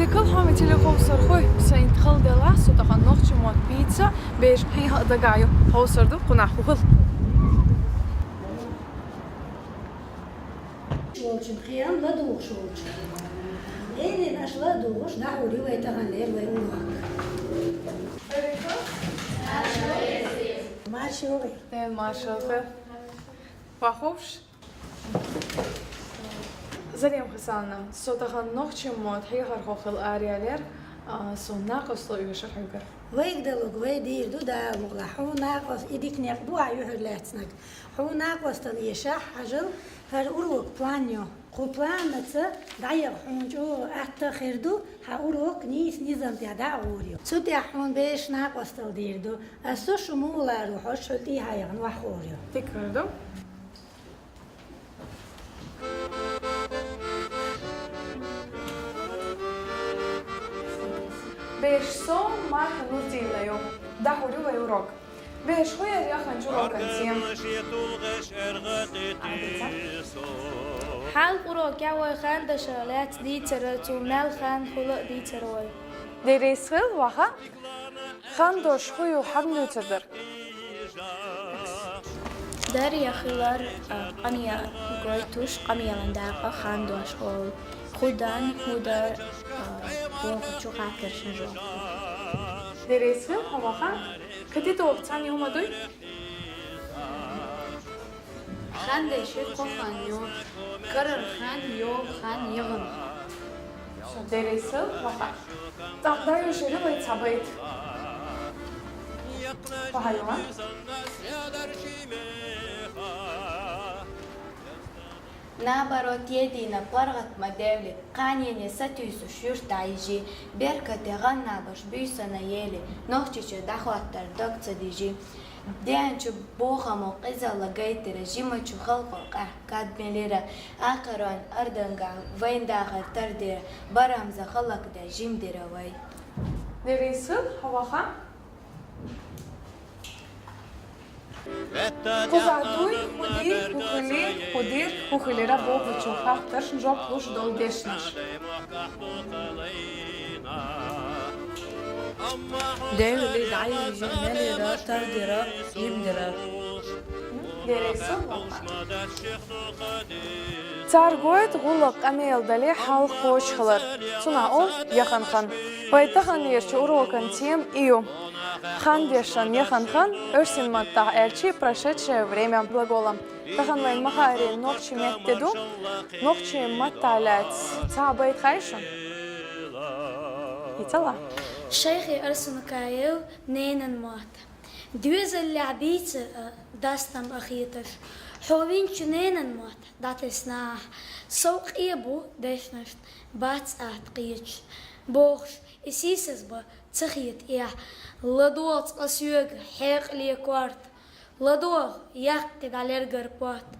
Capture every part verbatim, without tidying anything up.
Кхы хьоме телеховсархой, сайна тхал делахь, со тахан нохчийн мотт бийца, бераш хьийха дагаю, ховсар ду, кхунах хӀу хила. Волчун хиям ладугӀуш волчу. Элина аша ладугӀуш, дӀахьур ю вай тахан лер вай урок. Маршалла. Ден маршалла. Вахуш. Зарема Хасановна, со тахан нохчийн мотт хьехархо хила араялера, а, со накъостал оьшур хьоьгара. Вайга далуг вай дийр ду, Дала мукъ лахь. Хьуна накъост-, и дика некъ бу ахь юьхьар лаьцнарг. Хьуна накъостал эшахь, хьажал, хӀара урок план ю. Кху планаца дӀаяха хьуна чӀогӀа атта а хир ду, хьан урок нийса низам тӀехь дӀа а гӀур ю. Цу тӀехь хьуна бераш накъостал дийр ду. Ас со шу муха лару хьожуш, хьуьлла тӀехьа яхана ваххур ю. Дика хир ду. Бераш, со Марха Нуртиевна ю. ДӀахьур ю вай урок. Бераш, хӀу яра яханчу урокан тема? Хьалха урокехь вай хандашах лаьцна дийцира, цул мел хан хула а дийцира вай. Деррис хила, ваха. Хандош хӀу ю, хьан дуьйцур дара? Дарья хилар, а, къамел гойтуш, къамелан дакъа хандош олу. ХӀу дан, хӀу дар, а, бохучу хаттаршна жоп. Деррис хила, хьо ваха. КхидӀа доху цхьана юма дуй? Хан деши кхо хан ю, карара хан, йола хан, яхана хан. Со деррис хила, ваха. ТӀаккха дӀайошийла вай цхьа байт. Ваха, юма. Наоборот, едина паргӀат ма девли, кханене сатуьйсуш юьртахь йижи, беркате гӀан набаш буьйсанна ели, Нохчийчу дӀахӀоттар дог ца дижи. Деанчу бохамо къизалла гайтира, жимачу халкъо къаьхьа кад мелира, акхаройн ардангахь вайн дахар тардира, барамза халакде жимдира вай. Деррис хила, хьо ваха. Кхузахь дуй, хӀу дийр, хӀу хили, хӀу дийр, хӀу хилира бохучу хаттаршна жоп луш долу дешнаш. Девли дӀайижира, мелира, тардира, жимдира. Деррис хила, ваха. Цара гойту гӀуллакх къамел дале хьалха кхочушхилар. Цунах олу яхана хан. Вай таханлерчу урокан тема и ю. Хан дешан яхана хан, оьрсийн маттахь аьлча, прошедшее время глаголом. Тахана вайн махкарийн нохчийн метта ду. Нохчийн маттахь лаьцна цхьа байт хаьий шуна? Йицала. Шайхи Арсанукаев, «Ненан мотт». Доьзалехь бийца а, дастам а хеташ, хьо винчу ненан мотт дӀатесна ахь, сов къе бу дешнашна бац атта кхеташ, бохуш, и сийсаз бан ца хета эхь. ЛадогӀа цкъа соьга хьекъале корта, ладогӀа, яккхи дӀалергара потта.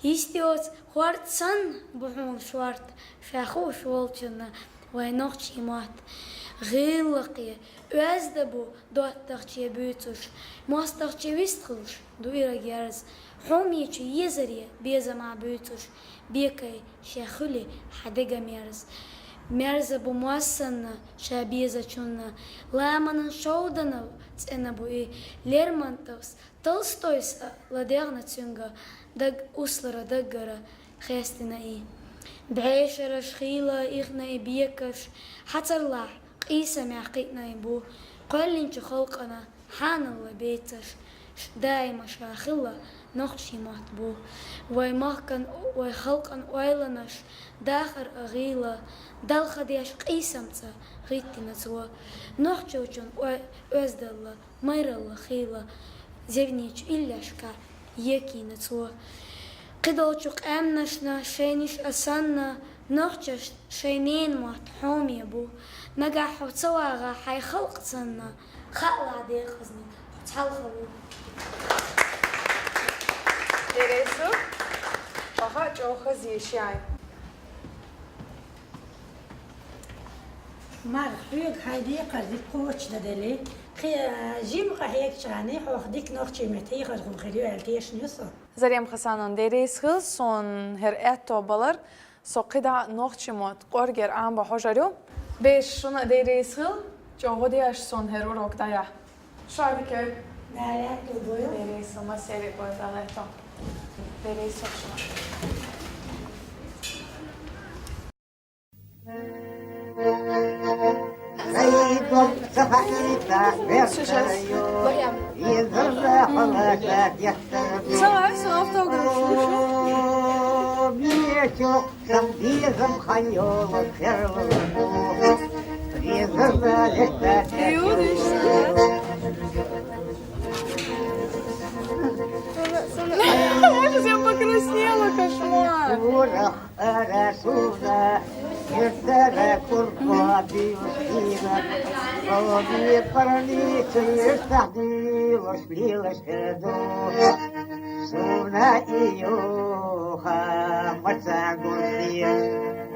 Йист йоцу хӀорд санна бу хьуна шорта, ша хууш волчунна вайн нохчийн мотт. ГӀиллакхе, оьзда бу доттагӀче буьйцуш, мостагӀче вистхуьлуш ду ирра герз. Хьоме чу езаре безамах буьйцуш, бекай ша хуьли хьан дега мерз. Мерза бу моз санна ша безачунна, ламанан шовданал цӀена бу и, Лермонтовс, Толстойс а ладегӀна цуьнга, даг услара даггара хестина и. БӀешераш хийла ихна и бекаш, хьацарлахь къийсамехь кхиънай бу, кхоьллинчу халкъана хьаналла бецаш, ш-, даима ша хилла нохчийн мотт бу. Вай махкан, вай халкъан ойланаш дахар а гӀийла, далха деш къийсамца гӀиттина цо. Нохчочун ой-, оьздалла, майралла хийла, зевнечу иллешкахь екийна цо. Кхидолчу къаьмнашна шайниш а санна, нохчаш шайн ненан мотт хьоме бу. Нагахь хьо ца вагӀахь хьайн халкъ санна, хаалахь декъазна хьо цхьалха ву. Деррис хила, ваха, чӀогӀа хаза ешай. Марха, хьоьга хьайн декхар дика кхочушдан делахь, кхин, а, жима къахьегчахьана хьох дика нохчийн меттан хьехархо хир ю аьлла тешна ю со. Зарема Хасановна, деррис хила, суна хӀара аьтто балар, со кхидӀа нохчийн мотт кӀоргера Ӏамбан хьожур ю. Беш, шуна деррис хил, чӀоагӀа деш сон хӀара урок дӀаяхь. Шадикер. Деррис ма сери гойдалето. Деррис шуна. Савай со автограф. Ой, я покраснела, кошмар. Арасуна, иртара куркуа биусина, оби парница иртах билош билош эду. Суна июха, маца гурсия.